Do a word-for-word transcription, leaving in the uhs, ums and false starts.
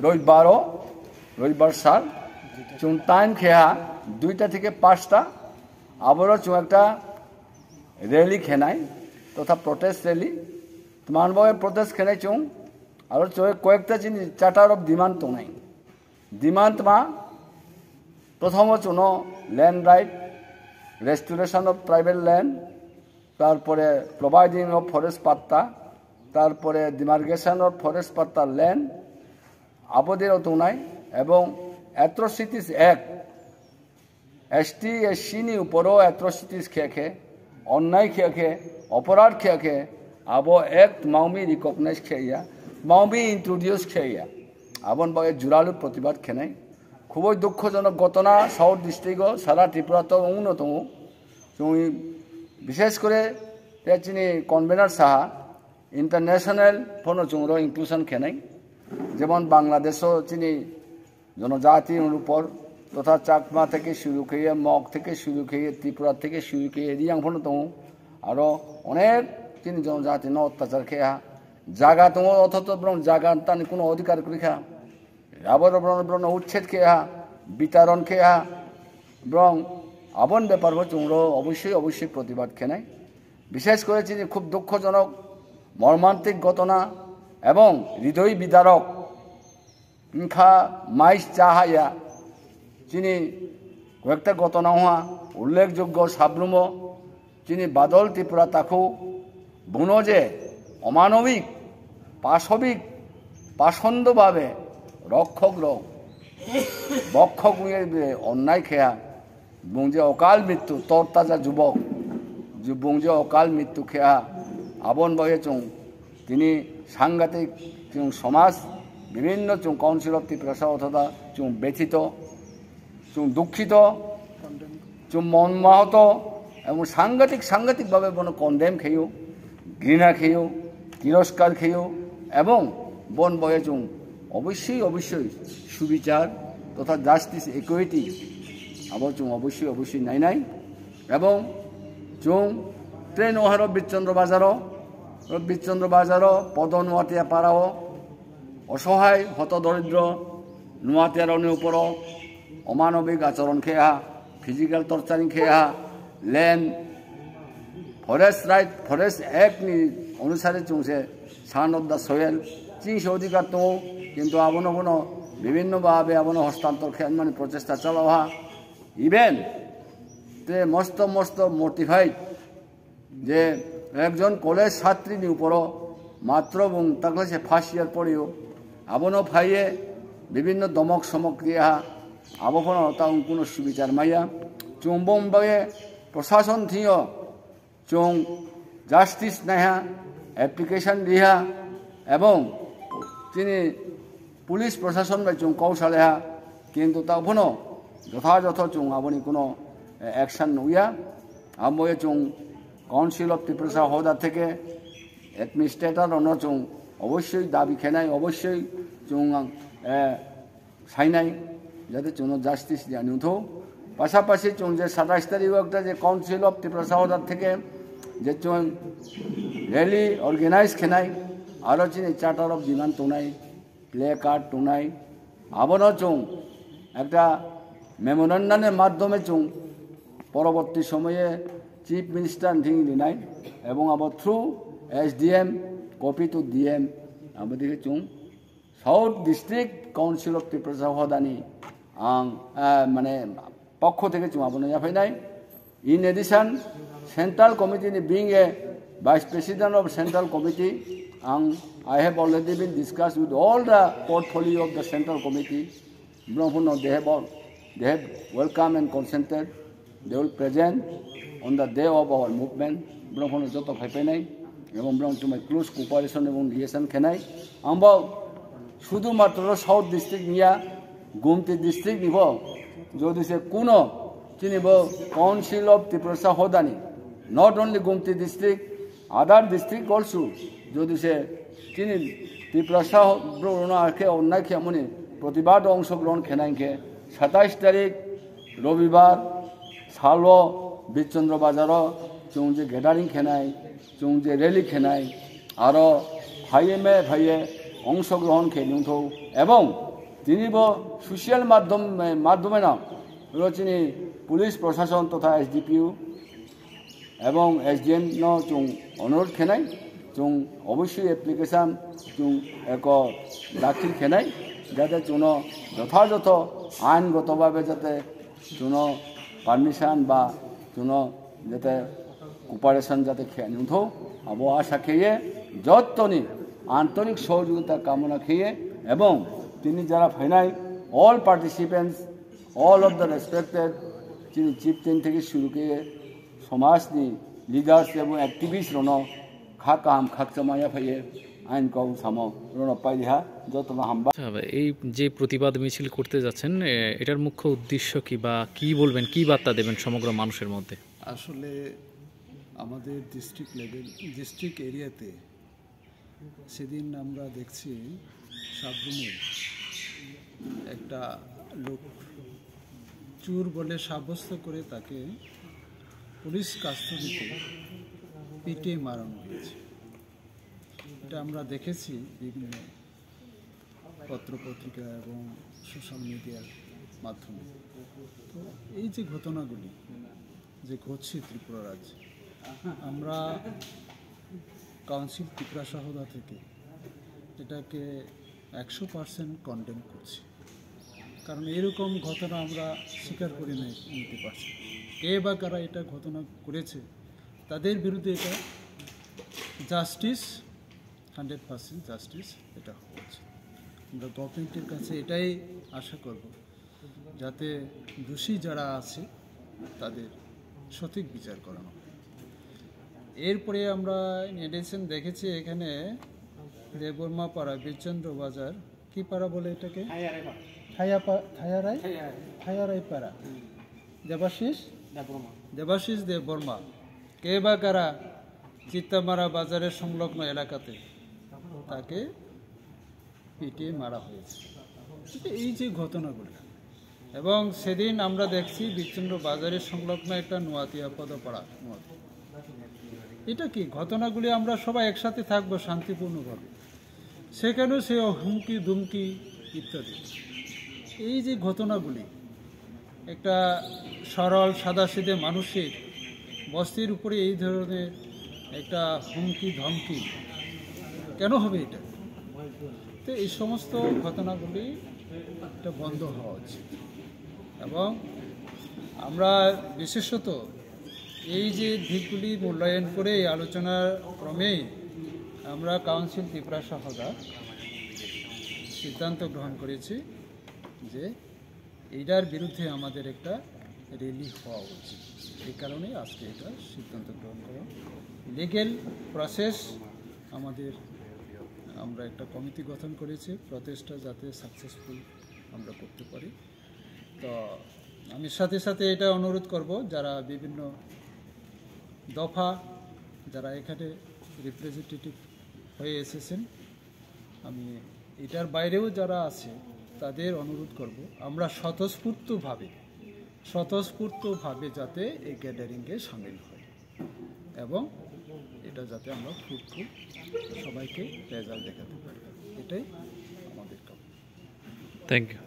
Roibaro, roibar sal, chwng time kheha duita theke pasta, aboro chwng ekta rally khenai, totha protest rally. Tman bo protest khenai chwng, aro chwng koyekta chini charter of demand tongnai. Demand ma, prothomo chwngno land right, restoration of tribal land, tarpore providing of forest patta, tarpore demarcation of forest patta land, abodero tongnai, ebong Atrocities Act, S T, S C ni uporo atrocities khe khe, onnai khe khe, oporad khe khe, abo act maumi recognize khe ya, maumi introduce khe ya. Abon bagwi juralu protibad khenai. Khuboi dukhojonok gotona South District o, sara Tripura to wngno tongo. Chwngwi bishesh kore te chini convener saha international phono chwngro inclusion khenai. Jemon Bangladesh o chini জনজাতি উপর তথা চাকমা থেকে শুরু করে, মগ থেকে শুরু করে, ত্রিপুরা থেকে শুরু করে, রিয়াং পর্যন্ত আরো অনেক তিনি জনজাতি ন অত্যাচার খেয়া জায়গা তো অথচ ব্রহ্ম জায়গা তানি কোনো অধিকার করে খা আবার ব্রহ্ম ব্রহ্ম উচ্ছেদ খেয়া বিতরণ খেয়া ব্রহ্ম আবন ব্যাপার হচ্ছে অবশ্যই অবশ্যই প্রতিবাদ খেনাই। বিশেষ করে তিনি খুব দুঃখজনক মর্মান্তিক ঘটনা এবং হৃদয় বিদারক wngkha mais cha haya. Chini koyekta gotona wngha ullekjoggo sabrumo chini badol Tripura takhu buno je omanobik pasobik pasondobhabe rokhokrok bokhok wngwi onnai kheya. Bung je okal mrittu, tor taja jubok, je bung je okal mrittu kheha, abon boye chung tini sangatik chung somaj, bibhinno chung Council of Tiprasa othoda chung bethito, chung dukkhito, chung mon mahoto, ebong sangatik sangatik bhabe bono condemn kheyo. Grina kheyo, tiroskar kheyo, ebong bon boye chung obossoi obossoi subichar totha justice equity abo chung obossoi obossoi nainai. Ebong chung train oharo Birchandra Bazaro, Birchandra Bazaro Podon Watia Parao osohai hoto doridro nuatia roni uporo omanobik achoron kheha, physical torturing kheha, land, forest right, forest act ni onusare chungse son of the soil chingse odhikar tongo, kintu abono bono bibhinno bhabe abono hostantor khe mani prochesta chalaoha. Even te mosto mosto mortified je ekjon college satri ni uporo matro bung takle se first year poriyo, abono phaiye bibhinno domok somok riya ha, abo phano ta kuno subichar maya. Chungbong baye prosason thiyo chung justice naiha, application riha, ebong chini police prosason bai chung kau salaiha, kintu ta phano jotha jotho chung aboni kuno action nuya. Amboye chung Council of Tiprasa hoda theke administrator rono chung obossoi dabi khenai, obossoi chung, eh, sainai, jate chungno justice dia nungtho. Pasapasi chung je satais tarikh o ekta je Council of Tiprasa hoda theke je chung rally organize khenai, aro chini charter of demand tongnai, play card tongnai, abono chung ekta memorandum ni madhyome chung poroborti somoye Chief Minister ni thing rinai, ebong abo through S D M copy to D M abo dikhe chung South District Council of Tiprasa hodani ang, ah, mane pokho theke chung abono yaphainai. In addition, Central Committee ni being a Vice President of Central Committee, ang, I have already been discussed with all the portfolio of the Central Committee. Brong phano they have all, they have welcome and consented. They will present on the day of our movement. Brong phano joto phaipainai, ebong brong chumai close cooperation ebong liaison khenai. Ang bo sudhumatro South District niya, Gumti District nibo, jodi se kuno chini bo Council of Tiprasa hodani, not only Gumti District, other district also, jodi se chini Tiprasa bro rono akhe onnai khe amoni protibad ongshogron khenai khe satais tarik Robibar salo Birchandra Bazaro chung je gathering khenai, chung je rally khenai, aro phaiye me phaiye অংশগ্রহণ khe nungthou ebong tini bo social madhyam, madhyameno ro chini police proshashon totha S D P O ebong S D M no chung onurodh khenai, chung obossoi application chung eko dakhil khenai, jate chwngno jothajotho aingotobhabe jate chwngno permission ba chwngno jate cooperation jate khe nungthou, abo asa kheye jottoni antorik sohojogita kamona kheye ebong tini jara phainai all participants, all of the respected chini chieftain theke shuru kheye somajni leaders ebong activist rokno kha kaham khakchangma yaphaiye ain kok samo rono pailiha jotono hamba. আচ্ছা, এই যে প্রতিবাদ মিছিল করতে যাচ্ছেন, এ, এটার মুখ্য উদ্দেশ্য কি বা কি বলবেন, কি বার্তা দেবেন সমগ্র মানুষের মধ্যে? আসলে আমাদের ডিস্ট্রিক্ট লেভেল, ডিস্ট্রিক্ট এরিয়াতে সেদিন আমরা দেখছি সাবরুমে একটা লোক চোর বলে সাব্যস্ত করে তাকে পুলিশ কাস্টডিতে পিটিয়ে মারানো হয়েছে। এটা আমরা দেখেছি বিভিন্ন পত্রপত্রিকা এবং সোশ্যাল মিডিয়ার মাধ্যমে। তো এই যে ঘটনাগুলি যে ঘটছে ত্রিপুরা রাজ্যে, আমরা কাউন্সিল ত্রিপুরা সহদা থেকে এটাকে একশো পার্সেন্ট কন্ডেম করছি, কারণ এরকম ঘটনা আমরা স্বীকার করে নি-, নিতে পারছি না। কে বা কারা এটা ঘটনা করেছে, তাদের বিরুদ্ধে এটা জাস্টিস, হান্ড্রেড পার্সেন্ট জাস্টিস এটা হওয়া উচিত। আমরা গভর্নমেন্টের কাছে এটাই আশা করব, যাতে দোষী যারা আছে তাদের সঠিক বিচার করানো হয়। এরপরে আমরা ইন অ্যাডিশন দেখেছি এখানে দেববর্মা পাড়া, বীরচন্দ্র বাজার, কি পাড়া বলে এটাকে? থাইয়ারাই পাড়া। থাইয়াপা-, থাইয়ারাই? থাইয়ারাই। থাইয়ারাই পাড়া। হুম। দেবাশিস? দেববর্মা। দেবাশিস দেববর্মা। কে বা কারা? চিত্তামারা বাজারের সংলগ্ন এলাকাতে তাকে পিটিয়ে মারা হয়েছে। ঠিক এই যে ঘটনাগুলি, এবং সেদিন আমরা দেখছি বিচ্ছিন্ন বাজারের সংলগ্ন একটা নোয়াতিয়া পদপাড়া, নোয়াতিয়া। এটা কি ঘটনাগুলি? আমরা সবাই একসাথে থাকবো শান্তিপূর্ণভাবে, সেখানেও সে হুমকি ধুমকি ইত্যাদি। এই যে ঘটনাগুলি, একটা সরল সাদাসিধে মানুষের বস্তির উপরে এই ধরনের একটা হুমকি ধমকি কেন হবে এটা? তো এই সমস্ত ঘটনাগুলি একটা বন্ধ হওয়া উচিত। এবং আমরা বিশেষত এই যে দিকগুলি মূল্যায়ন করে এই আলোচনার ক্রমেই আমরা কাউন্সিল ত্রিপুরা সহদা সিদ্ধান্ত গ্রহণ করেছি যে এইটার বিরুদ্ধে আমাদের একটা র্যালি হওয়া উচিত। এই কারণেই আজকে এটা সিদ্ধান্ত গ্রহণ করা। লিগ্যাল প্রসেস আমাদের, আমরা একটা কমিটি গঠন করেছি, প্রসেসটা যাতে সাকসেসফুল আমরা করতে পারি। তো আমি সাথে সাথে এটা অনুরোধ করব, যারা বিভিন্ন দফা, যারা এখানে রিপ্রেজেন্টেটিভ হয়ে এসেছেন, আমি এটার বাইরেও যারা আছে তাদের অনুরোধ করব, আমরা স্বতঃস্ফূর্তভাবে, স্বতঃস্ফূর্তভাবে যাতে এই গ্যাদারিংয়ে সামিল হয় এবং এটা যাতে আমরা ফ্রুটফুল, সবাইকে রেজাল্ট দেখাতে পারি, এটাই আমাদের কামনা। Thank you.